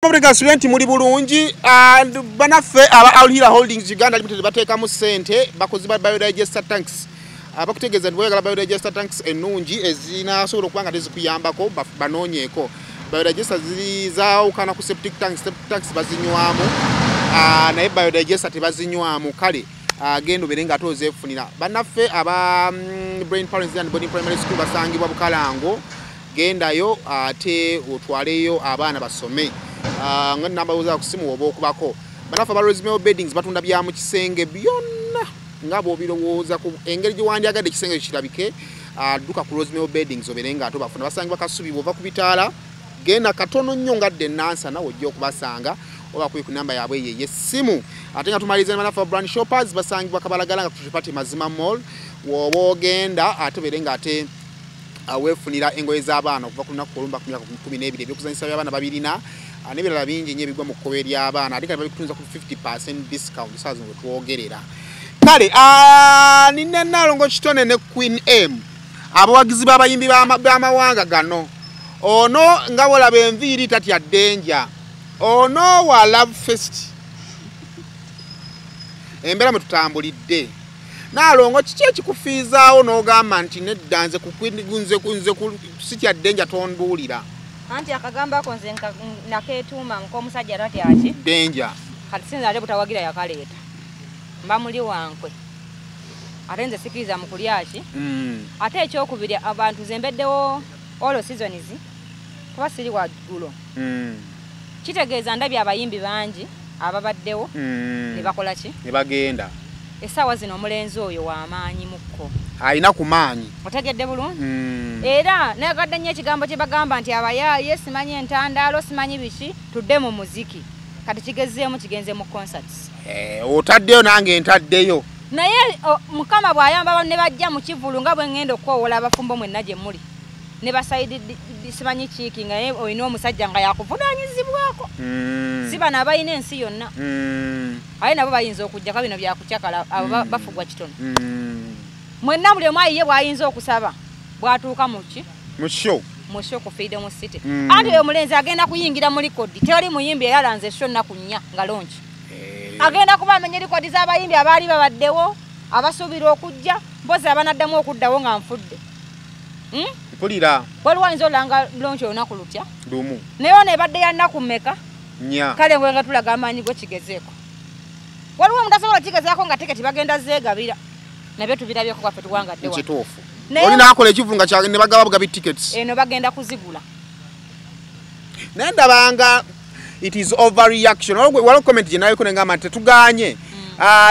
Mubuli muli bulungi banaffe aba Al Hila Holdings Uganda Limited bateekamu ssente bakozi ba biodigester tanks abakutegeeza nti bw'oyagala biodigester tanks ennungi ezinasobola okuba nga tezikuyambako banoonyeeko. Biodigester zaawukana ku septic tanks, septic tanks bazinywamu naye biodigester tebazinywamu. Kale genda obeere nga ate ozeefunira. Bannaffe aba Brain Parents and Boarding Primary School basangibwa Bukalango, gendayo ate otwaleyo abaana basome. Nga namba za kusimu oba okubako. Bannaffe aba Rosemary Beddings batunda bya mu kisenge byonna nga bw'obirowooza ku engeri gye wandyagadde ekisenge kirabike. Dduka ku Rosemary Beddings obeere nga ate obafuna. Basangibwa Kasubi, bw'ova ku bitaala genda katono nnyo nga dde Nansana ojja okubasanga oba ku namba yaabwe eyo ey'essimu. Ate nga tumaliriza ne bannaffe Brand Shoppers basangibwa Kabalagala nga ku Mazima Mall, w'oba ogenda ate obeere nga ate weefunira engoye z'abaana okuva ku lunaku olumba ku myaka 12, ebyokuzannyisa by'abaana babirina n'ebirala bingi nnyo ebigwa mu kkobe ery'abaana, ate nga babikutunza ku 50% discount saa zino we twogerera. Kale nina Nnaalongo Kitone ne Queen M, abawagizi b'abayimbi b'amawanga gano. Ono nga bw'olaba enviiri tatya ddenja, ono wa Love Fest, embeera mwe tutambulidde. Nnaalongo, kiki ekikufiizaawo n'ogamba nti nedda nze sitya ddenja tombuulira? Anti akagamba ako nze nakeetuuma nk'omusajja tatya ki? Ddenja. Kati sinza ate butawagira yakaleeta. Mba muli wankwe. Ate nze sikiriza mu kulya ki? Ate ekyokubiri abantu nze mbeddewo all seasons kuba siri waggulo. Kitegeeza ndabye abayimbi bangi ababaddewo ne bakola ki? Ne bagenda. Essaawa zino omulenzi oyo w'amaanyi mukko. Alina ku maanyi. Otegedde bulungi? Era nayagadde nnyo ekigambo kye bagamba nti abayaaye simanyi entandaalo simanyi biki tudde mu muziki. Kati kigezeemu kigenze mu concerts. Otaddeyo nange ntaddeyo. Naye Mukama bw'ayamba ne bajja mu kivvulu nga bwe ŋŋenda okukowoola abafumbo mwenna gye muli. Ne basayidi simanyi kiiki nga naye olina omusajja nga yakuvunaanyizibwako. Si bano abalina ensi yonna. Aye nabo bayinza okujja ka bino byakucakala abo bafugwa kitono. Mwenna buli omu ayiye bw'ayinza okusaba bw'atuuka mu ki? Mu show. Mu show ku Freedom City. Anti oyo omulenzi agenda kuyingira mu likodi. Tewali muyimbi eyalanze show nnaku nnya nga launch. Agenda kuba amenye likodi z'abayimbi abaali babaddewo abasuubira okujja mpozi abanaddamu okuddawo nga nfudde. Mpulira. Waliwo ayinza olanga launch olunaku lutya? Lumu. Naye ono ebadde ya nnaku mmeka? Nnya. Kale ngwe nga tulaga amaanyi go kigezeeko. Waliwo omuntu asobola okukigezaako nga tiketi bagenda zeegabira. Nabyo tubirabyeko kwaffe tuwangadde wano. Kituufu. Oli n'akola ekivu nga ne bagaba bugabi tickets. Eno bagenda kuzigula. Naye ndabanga it is overreaction. Waliwo comment gye nalabiko ne ngamba nti tetuganye.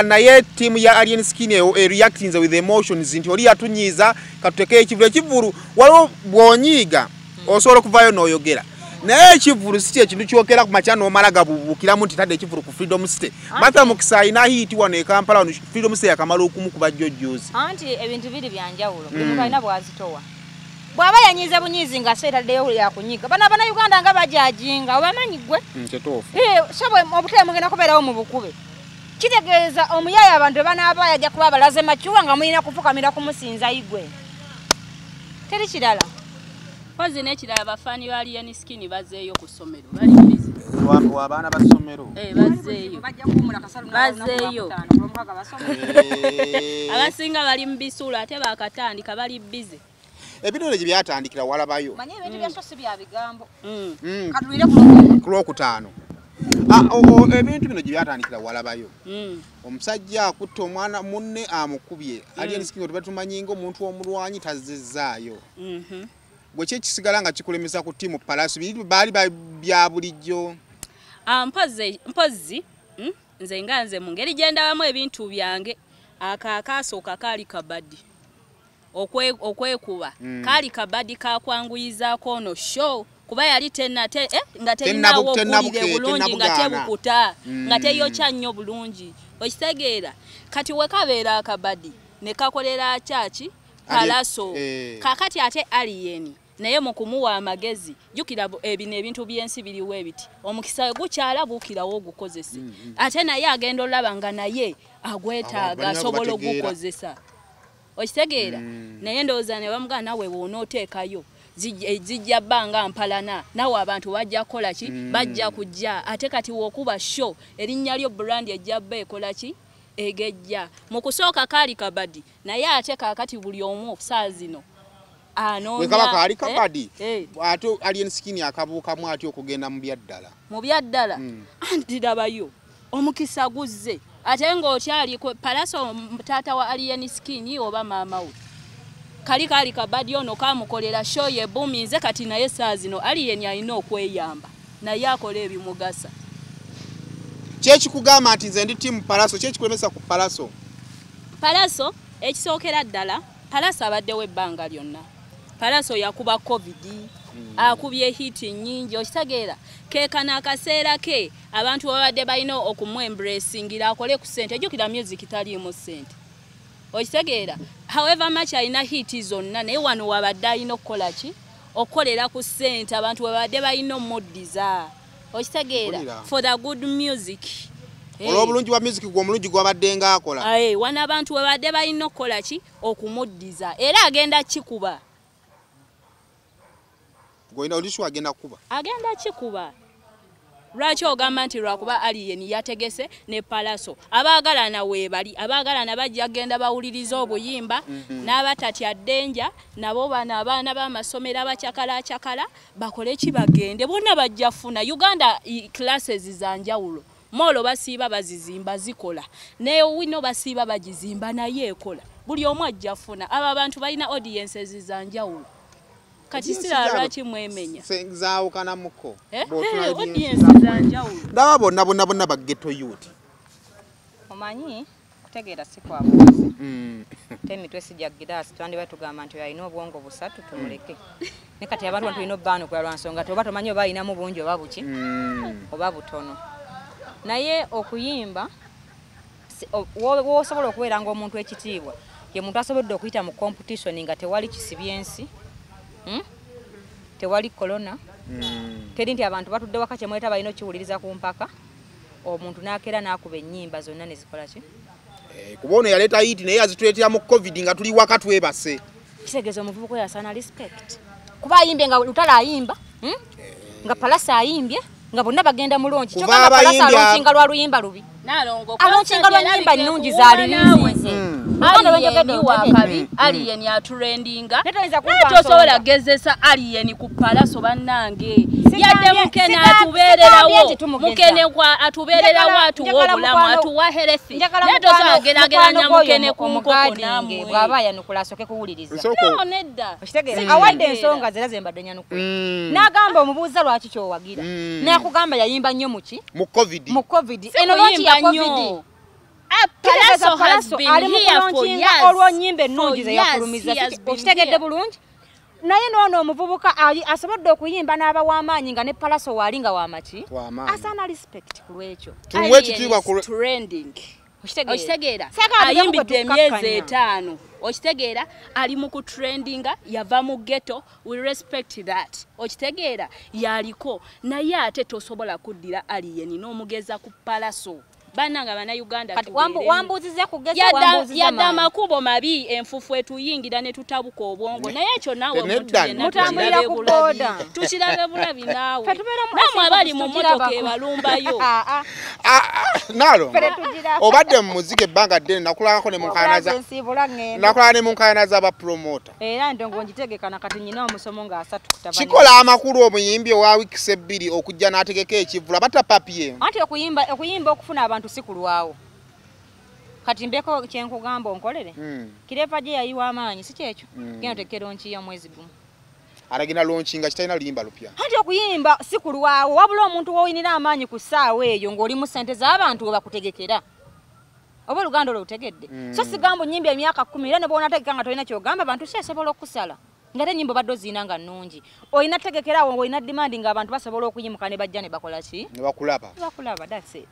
Naye ttiimu ya Alien Skin reactinze with emotions nti oli yatunyiiza katutekeyo ekivulu. Ekivulu waliwo bw'onyiiga osobola okuvaayo n'oyogera. Naye ekivulu si kyekintu kyokera ku makya n'omala gabubuukiramu nti tadde ekivulu ku Freedom City. Martha Mukisa alina hit wano e Kampala wano Freedom City yakamala okumukuba jjo jjuuzi. Anti ebintu biri bya njawulo. Buli muntu alina bw'azitowa. Bw'aba yanyiize bunyiizi nga so etaddeyo yakunyiiga. Bano Abannayuganda nga bajajinga obamanyi ggwe? Kituufu. So obutebe mugenda kubeerawo mu bukube. Kitegeeza omuyaaye abantu banaaba yajja kuba abalaze macuwa nga mulina kufukamira kumusinza igwe. Teri kirala. Mpozi n'ekirala abafaani ba Alien Skin bazzeeyo ku ssomero. Bali busy. Abaana ba ssomero. Bazzeeyo. Bazzeeyo. Abasinga bali mu bisulo ate baakatandika bali busy. Ebintu gye byatandikira walabayo. Manye ebintu bya so si bya bigambo. Katulire ku Lwokutaano. Ebintu bino gye byatandikira walabayo. Omusajja akutta omwana munne amukubye. Alien Skin tuba tumanyi ng'omuntu omulwanyi tazzizaayo. Gwe ki ekisigala nga kikulemesa ku ttiimu Palaso baali bya bulijjo? Mpozzi nze nga nze mu ngeri gye ndabamu ebintu byange akaasooka kaali kabadi okwekuba kaali kabadi kakwanguyizaako ono show kuba yali nga terinaawo obuwulire bulungi nga tebukuta nga teyokya nnyo bulungi okitegeera. Kati we kabeera akabadi ne kakolera kyaki Palaso. Kakati ate Alien naye mu kumuwa amagezi jjukira ebino ebintu by'ensi biriwo ebiti omukisa gukyala buukirawo ogukozese. Ate naye agenda olaba nga naye agwetaaga asobola ogukozesa okitegeera. Naye ndowooza ne bamugamba naawe bw'onooteekayo Zijja bbanga mpalana nawe abantu bajja kukola ki? Bajja kujja. Ate kati wokuba show erinnya lyo brand ejja bba ekola ki? Egejja. Mu kusooka kaali kabadi, naye ate kaakati buli omu saa zino anoonya. Bwe kaba kaali kabadi, ate Alien Skin akabuukamu atya okugenda mu byaddala? Mu byaddala anti ndabayo omukisa guzze, ate ng'okyali Pallaso taata wa Alien Skin oba maama we. Kali kaali kabadi ono kamukolera show ye buminze, kati naye saa zino Alien alina okweyamba naye akola ebimugasa. Kyekikugamba nti nze ndi team Pallaso, kyekikulemesa ku Pallaso? Pallaso ekisookera ddala, Pallaso abaddewo ebbanga lyonna. Pallaso yakuba COVID, akubye hit nnyingi, okitegeera. Keekano akaseera ke abantu babadde balina okumwembracingira akole ku ssente. Ejjukira music taliimu ssente, okitegeera. However much alina hit zonna, naye wano wabadde alina okukola ki? Okukolera ku ssente, abantu babadde balina omuddiza, okitegeera, for the good music. Olw'obulungi bwa music gwe omulungi gwabadde ng'akola. Wano abantu babadde balina okukola ki? Okumuddiza, era agenda kikuba. Gw'olina oli sure agenda kukuba? Agenda kikuba. Lwaki ogamba nti lwakuba Alien yategese ne Pallaso? Abaagalana weebali, abaagalana bajja genda bawuliriza obuyimba, n'abatatya ddenja nabo bano abaana b'amasomero abacakalacakala bakole ki? Bagende bonna bajja funa. Uganda classes za njawulo. Molo basiiba bazizimba zikola, ne wino basiiba bagizimba naye ekola. Buli omu ajja funa. Abo abantu balina audiences za njawulo. Kati siraba lwaki mwemenya. Zaawukanamuko. Audience za njawulo. Ndaba bonna bonna bonna ba ghetto youth. Omanyi kutegeera si kwa buwazi. Ate emitwe sijja giraasi, twandiba tugamba nti alina obwongo busatu tumuleke. Ne kati abantu tulina obbaanukula lwa nsonga oba tomanyi oba alinamu bungi oba buki oba butono. Naye okuyimba w'osobola okubeera ng'omuntu ekitiibwa ye muntu asobodde okuyita mu competition nga tewali kisibyensi, tewali corona, teri nti abantu batudde waka kyemweta balina okiwuliriza ku mpaka, omuntu n'akeera n'akuba ennyimba zonna ne zikola ki? Kuba ono yaleeta hit naye yazituleetera mu COVID nga tuli waka twebase. Kitegeeza omuvubuka oyo asaana respect. Kuba ayimbye nga Lutalo ayimba, nga Pallaso ayimbye, nga bonna bagenda mulongi. Kyokka Pallaso alonkinga lwa luyimba lubi. Alonkinga lwa nnyimba nnungi z'aluyinzize. Alien wakabi, Alien atrendinga. Tosobola gezesa Alien ku Pallaso bannange. Yadde mukene atubeererawo, mukene kwa atubeererawo atuwa obulamu, atuwa health. Naye tosobola geraageranya mukene ku nkoko nammwe. Bw'aba ayanukula asooke kuwuliriza. No, nedda. Okitegeera? Awadde ensonga ze era ze mbadde nyanukula. N'agamba omubuuza lwaki ky'owagira. N'akugamba yayimba nnyo mu ki? Mu COVID. Mu COVID. Eno launch ya COVID. Pallaso has been here for years. Olw'ennyimba ennungi ze yafulumiza. Okitegedde bulungi? Naye noono omuvubuka asobodde okuyimba n'aba w'amaanyi nga ne Pallaso waali nga w'amaki. Asaana respect ku lw'ekyo. Tumuwe ekitiibwa ku trending. Okitegeera? Ayimbidde emyezi 5. Okitegeera? Ali mu kutrendinga, yava mu ghetto, we respect that. Okitegeera? Yaliko. Naye ate tosobola kuddira Alien n'omugeza ku Pallaso. Bannange Bannayuganda wambuuziza kugeza, wambuuziza yadde amakubo mabi, enfufu etuyingira ne tutabuka obwongo. Naye ekyo naawe mutambulira ku booda. Tukirabe bulabi naawe. Nammwe abali mu mmotoka ebalumbayo. Nalo obadde mu muziki ebbanga ddene, nakulabako ne mu nkaayana z'abapromota. Era ndongo ngitegeka kati nnyina omusomo nga 3 kutabanya. Kikola amakulu omuyimbi owa wiiki 2 okujja n'ategeka ekivvula batapapye. Anti okuyimba okufuna abantu si kulwawo. Kati mbeko kyenkugamba onkolere. Kireva gye yayiwa amaanyi si kyekyo? Genda otegeke launch ya mwezi gumu. Aragenda launch nga kitalina luyimba lupya. Anti okuyimba si kulwawo, wabula omuntu w'oyinira amaanyi ku ssaawa eyo ng'oli mu ssente z'abantu we bakutegekera. Oba oluganda olwo lutegedde. So sigamba onnyimbye emyaka 10 era ne bw'onaategeka nga tolina ky'ogamba abantu si esobola okukusala. Nga ennyimba obadde oziina nga nnungi. Olina tegekera awo ng'olina demand ng'abantu basobola okuyimuka ne bajja ne bakola ki? Ne bakulaba. Ne bakulaba, that's it.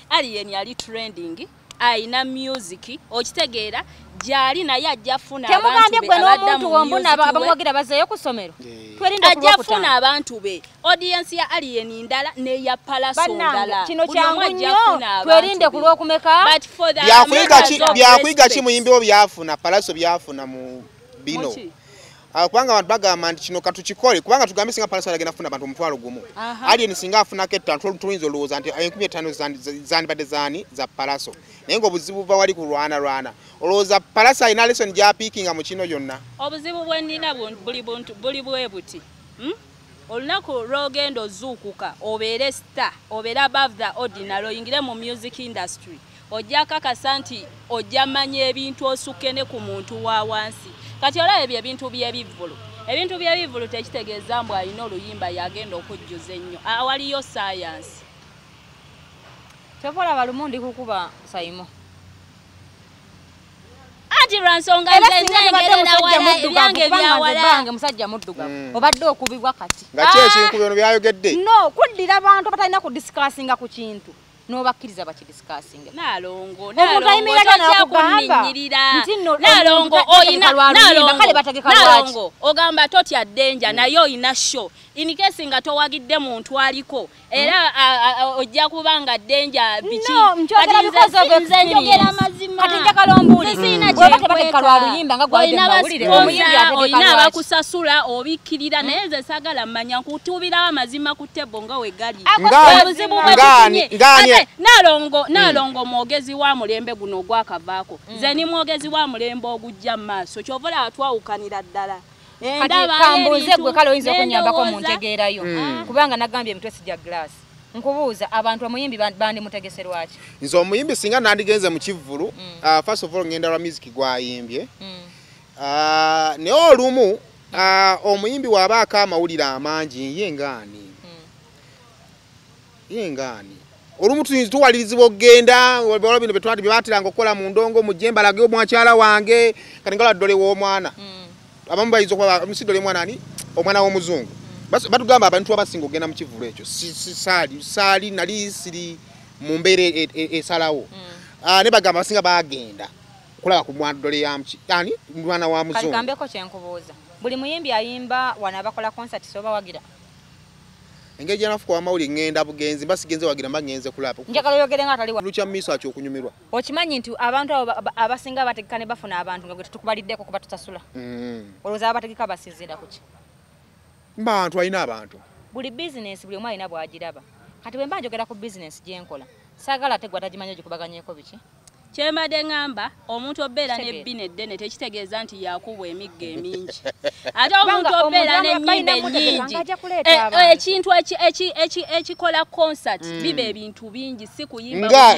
Alien yali trending, ayina music, okitegeera gyali naye ajja funa abantu be. Temugambye gwe n'omuntu wombuna abamuwagira bazzeeyo ku ssomero. Ajja funa abantu be. Audience ya Alien ndala n'eya Pallaso ndala. Kino kyangu nnyo, twerinde ku lw'okumeka. Byakuyiga ki muyimbi wo byafuna, Pallaso byafuna mu bino. Kubanga abantu bagamba nti kino katukikole kubanga tugambe singa Pallaso agenda kufuna abantu 10,000. Alien singa afunako 5 tuyinza olowooza nti 5,000 zandibadde zaani za Pallaso. Naye ng'obuzibu buva wali kulwana. Olowooza Pallaso alina lesson gy'apiikinga mu kino yonna. Obuzibu bwe nnina buli bwe buti. Olunaku lw'ogenda ozuukuka obeere star, obeere above the ordinary, oyingire mu music industry. Ojja kakasa nti ojja manya ebintu osukke ne ku muntu wa wansi. Kati olaba ebyo ebintu by'ebivvulu. Ebintu by'ebivvulu tekitegeeza mbu alina oluyimba yagenda okujjuza ennyo. Awaliyo science. Kyova olaba lumu ndi kukuba Saimo. Anti lwa nsonga nze nzengerera wala ebyange byawala. Musajja muddugavu. Obadde okubibwa kati. Nga ki ekintu bino byayogedde? No, kuddira abantu abatalina kudiscussinga ku kintu. N'obakkiriza bakidiscussinga. Nalongo, totya kunninnyirira. Nalongo oyina, Nalongo ogamba totya danger naye oyina show. In case nga towagidde muntu aliko era ojja kuba nga danger biki. Kati nze njogera mazima. Kati njagala ombuulire. Bw'oba tebategeka lwa luyimba nga gw'ayogedde mu mawulire, omuyimbi ategeka oyina lwaki? Abakusasula obikkirira naye nze saagala mmanya nkutuubirawo amazima ku table nga we gali. Obuzibu bwe tufunye. Nalongo mwogezi wa mulembe guno ogwakavaako. Nze ni mwogezi wa mulembe ogujja mu maaso. Kyova olaba twawukanira ddala. Kati kambuuze gwe kale oyinza okunnyambako mu ntegeerayo. Kubanga nagambye emitwe sijja glass. Nkubuuza abantu omuyimbi bandimutegese lwaki? Nze omuyimbi singa nandigenze mu kivvulu, first of all ngenda lwa music gw'ayimbye. Naye olumu omuyimbi bw'abaako amawulire amangi ye ngaani. Ye ngaani. Olumu tuwalirizibwa okugenda olwa bino bye baateranga okukola mu ndongo mujje mbalage omwakyala wange kati nga lwa ddole w'omwana. Abamu bayinza okuba si ddole mwana ani omwana w'omuzungu. Batugamba abantu abasinga okugenda mu kivvulu ekyo saali nali siri mu mbeera esalawo. Ne bagamba abasinga baagenda okulaba ku mwana ddole ya ani mwana wa muzungu. Kati gambeko kye nkubuuza. Buli muyimbi ayimba wano abakola concert soba wagira. Engeri gye nafuka amawulire ngenda bugenzi mba sigenze wagira mba ngenze kulaba. Njagala oyogere nga atali lukya mu maaso akyo okunyumirwa. Okimanyi nti abantu abo abasinga bategeka ne bafuna abantu nga gwe tetukubaliddeko kuba tutasula. Olowooza abategeka basinziira ku ki? Bantu alina abantu. Buli bizinensi buli omu alina bw'agiraba. Kati bwe mba njogera ku bizinensi gye nkola, saagala ate gwe atagimanyi ogikubaganyeeko biki? Kyembadde ŋŋamba omuntu obeera n'ebbina eddene tekitegeeza nti yakubwa emiggo emingi. Ate omuntu obeera n'ennyimba ennyingi. Ekintu ekikola concert biba ebintu bingi si kuyimba.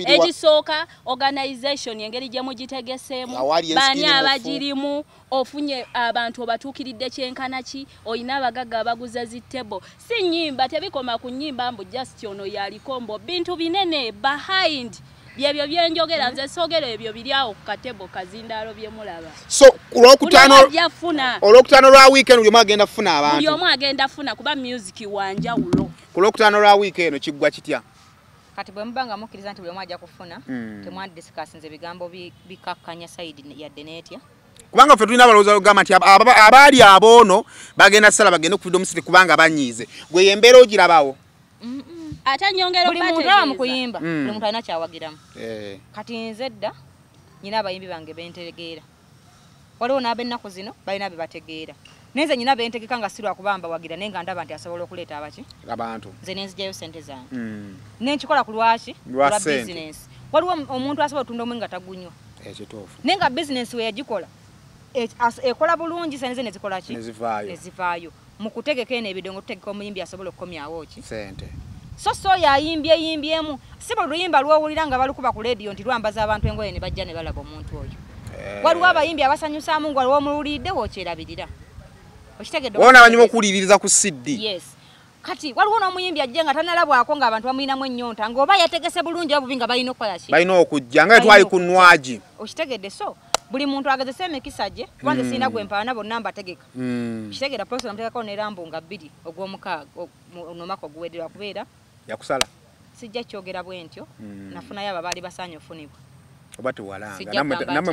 Ekisooka organization engeri gye mugitegeseemu, baani abagirimu, ofunye abantu obatuukiridde kyenkana ki, oyina abagagga abaguze zi table. Si nnyimba tebikoma ku nnyimba mbu just ono yaliko mbu bintu binene behind. Byebyo byenjogera nze soogera ebyo biri awo ku katebo kazindaalo bye mulaba. So olwokutaano lwa weekend buli omu agenda kufuna abantu. Buli omu agenda kufuna kuba music wa njawulo. Ku lwokutaano lwa weekend eno kiggwa kitya? Kati bwe muba nga mukkiriza nti buli omu ajja kufuna, temwandisikasinze ebigambo bikakkanya side yadde n'etya. Kubanga ffe tulina abalowooza okugamba nti abaali aboono bagenda ssala bagende ku Freedom City kubanga banyiize. Gwe y'embeera ogirabawo. Ate nyongera buli muntu aba mu kuyimba, buli muntu alina kyawagiramu. Kati nze dda nyina abayimbi bange bentegeera. Waliwo n'ab'ennaku zino balina be bategeera. Naye nze nyina bentegeka nga si lwa kuba mbawagira naye nga ndaba nti asobola okuleeta abaki? Abantu. Nze ne nzigyayo ssente zange. Ne nkikola ku lwaki? Lwa bizinensi. Waliwo omuntu asobola otunda omwenge nga tagunywa. Ekituufu. Naye nga bizinensi we yagikola ekola bulungi ssente ze ne zikola ki? Ne zivaayo. Mu kutegeka eno ebidongo tutegeka omuyimbi asobola okukomyawo ki? Ssente. So yayimbye yimbyemu si buli luyimba lw'owulira nga balukuba ku leediyo nti lwambaza abantu engoye ne bajja ne balaba omuntu oyo. Waliwo abayimbi abasanyusaamu nga lw'omuwulidde w'okyerabirira. Okitegedde? Wona abanyuma okuwuliririza ku CD. Yes. Kati waliwo n'omuyimbi ajja nga tannalabwako ng'abantu bamuyinamu ennyonta ng'oba yategese bulungi oba bubi nga balina okukola ki? Balina okujja nga twali ku nwagi. Okitegedde? So buli muntu agezese emikisa gye kuba nze sirina gwe mpaana bonna mbategeka. Kitegeera Professor namuteekako ne Rambo nga 2 ogw'omukaaga omwaka oguwedde lwakubeera yakusala. Sijja kyogera bwe ntyo, nafunayo abo abaali basaanye ofunibwa. Oba tewalanga nammwe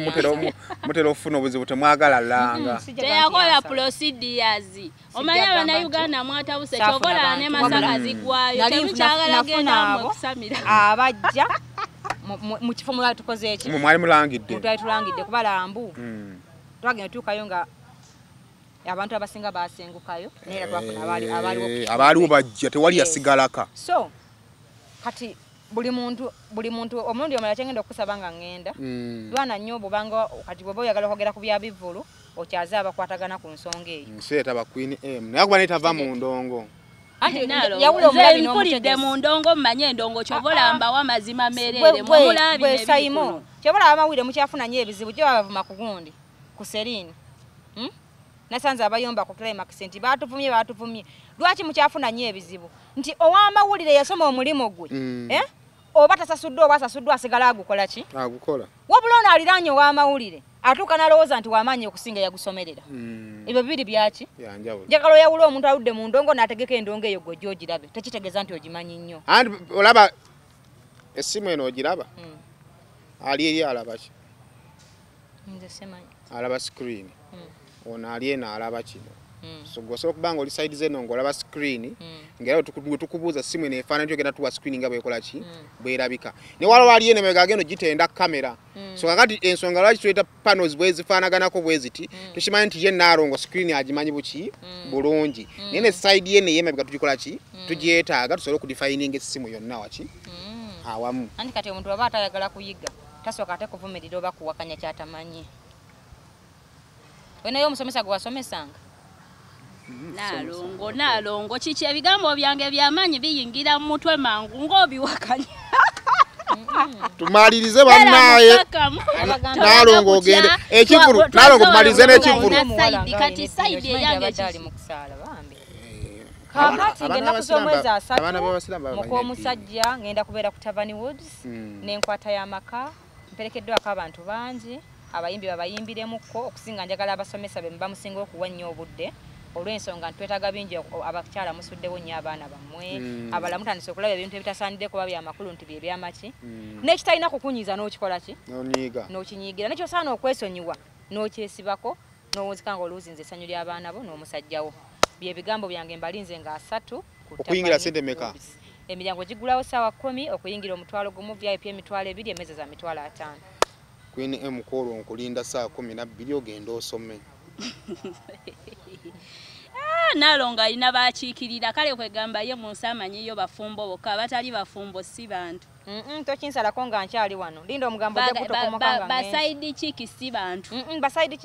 mutera okufuna obuzibu temwagala langa. Teyakola procedures. Omanyi Abannayuganda mwatabuse kyova olaba ne Masaka ziggwayo temukyagala genda mmwe kusamira. Abajja mu kifo mwali tukoze eki? Mwali mulangidde. Twali tulangidde kuba Lambu. Twagenda tuukayo nga Abantu abasinga basengukayo naye era twafuna abaaliwo. Abaaliwo bajja, tewali yasigalaka. So kati buli muntu omulundi omulala kyengenda okusaba nga ŋŋenda, lwana nnyo bw'obanga kati bw'oba oyagala okwogera ku bya bivvulu, okyaze abakwatagana ku nsonga eyo. Nseeta Queen M naye kuba netava mu ndongo. Nkulidde mu ndongo, mmanye endongo kyova olamba w'amazima meerere mumulabi n'ebikulu. Kyova olaba amawulire mukyafuna nnyo ebizibu gye babavuma ku gundi ku Serene. Nasanze abayomba ku Climax nti baatuvumye. Lwaki mukyafuna nnyo ebizibu? Nti ow'amawulire yasoma omulimu gwe, oba tasasuddwa oba asasuddwa asigala agukola ki? Agukola. Wabula ono aliraanye ow'amawulire atuuka n'alowooza nti w'amaanyi okusinga yagusomerera. Ebyo bibiri byaki? Njagala oyawula omuntu aludde mu ndongo n'ategeka endongo eyo gwe gy'ogirabe. Tekitegeeza nti ogimanyi nnyo. Anti olaba essimu eno ogiraba? Ali eri alaba ki? Nze simanyi. Alaba screen. Ono ali eno alaba kino. So gwe osobola okuba nga oli side zeno ng'olaba screen, ng'era tukubuuza simu eno efaanana ogenda tuwa screen nga bw'ekola ki? Bw'erabika. Ne waliwo ali eno emabega agenda ogitenda kamera. So kakati ensonga lwaki tuleeta panels bwezifaanaganako bwe ziti, tukimanyi nti ye Naalongo screen agimanyi buki? Bulungi. Naye ne side ye ney'emabega tugikola ki? Tugyetaaga tusobole okudefininga essimu yonna waki? Awamu. Anti kati omuntu aba atayagala kuyiga, tasooka ate kuvumirira oba kuwakanya ky'atamanyi. Wenayo omusomesa gwe wasomesanga? Naalongo kiki ebigambo byange by'amaanyi biyingira mu mutwe mangu ng'obiwakanya. Tumalirize bannaaye. Naalongo ogende ekivulu, Naalongo tumalirize n'ekivulu. Kati side eyange ali mu kusaala bambi. Kakati ngenda z'omwezi 3 muk'omusajja ngenda kubeera ku Tavern Woods n'enkwata y'amaka mperekeddwako abantu bangi abayimbi babayimbiremuko okusinga njagala abasomesa be muba musinga okuwa nnyo obudde olw'ensonga ntwetaaga bingi abakyala musuddewo nnyo abaana bammwe abalala mutandise okulaba ebintu ebitasaanidde kuba byamakulu nti bye byamaki n'ekitalina kukunyiiza n'okikola ki n'okinyiigira nekyosaana okwesonyiwa n'okyesibako n'owunzika nga oluuzinza essanyu ly'abaana bo n'omusajjawo. Bye bigambo byange mbalinze nga 3 okuyingira sente meka? Emiryango gigulawo ssaawa 10 okuyingira 5,000 VIP 20,000 emmeeza za 50,000. Queen M kwolwo nkulinda ssaawa 12 ogenda osome. Naalongo alina bakiikirira kale kwegamba ye mu nsi amanyiyo bafumbo bokka abatali bafumbo si bantu. Tokinsalako nga nkyali wano. Linda omugambo ojja kutokomoka nga basaidi chiki si bantu. Basaidi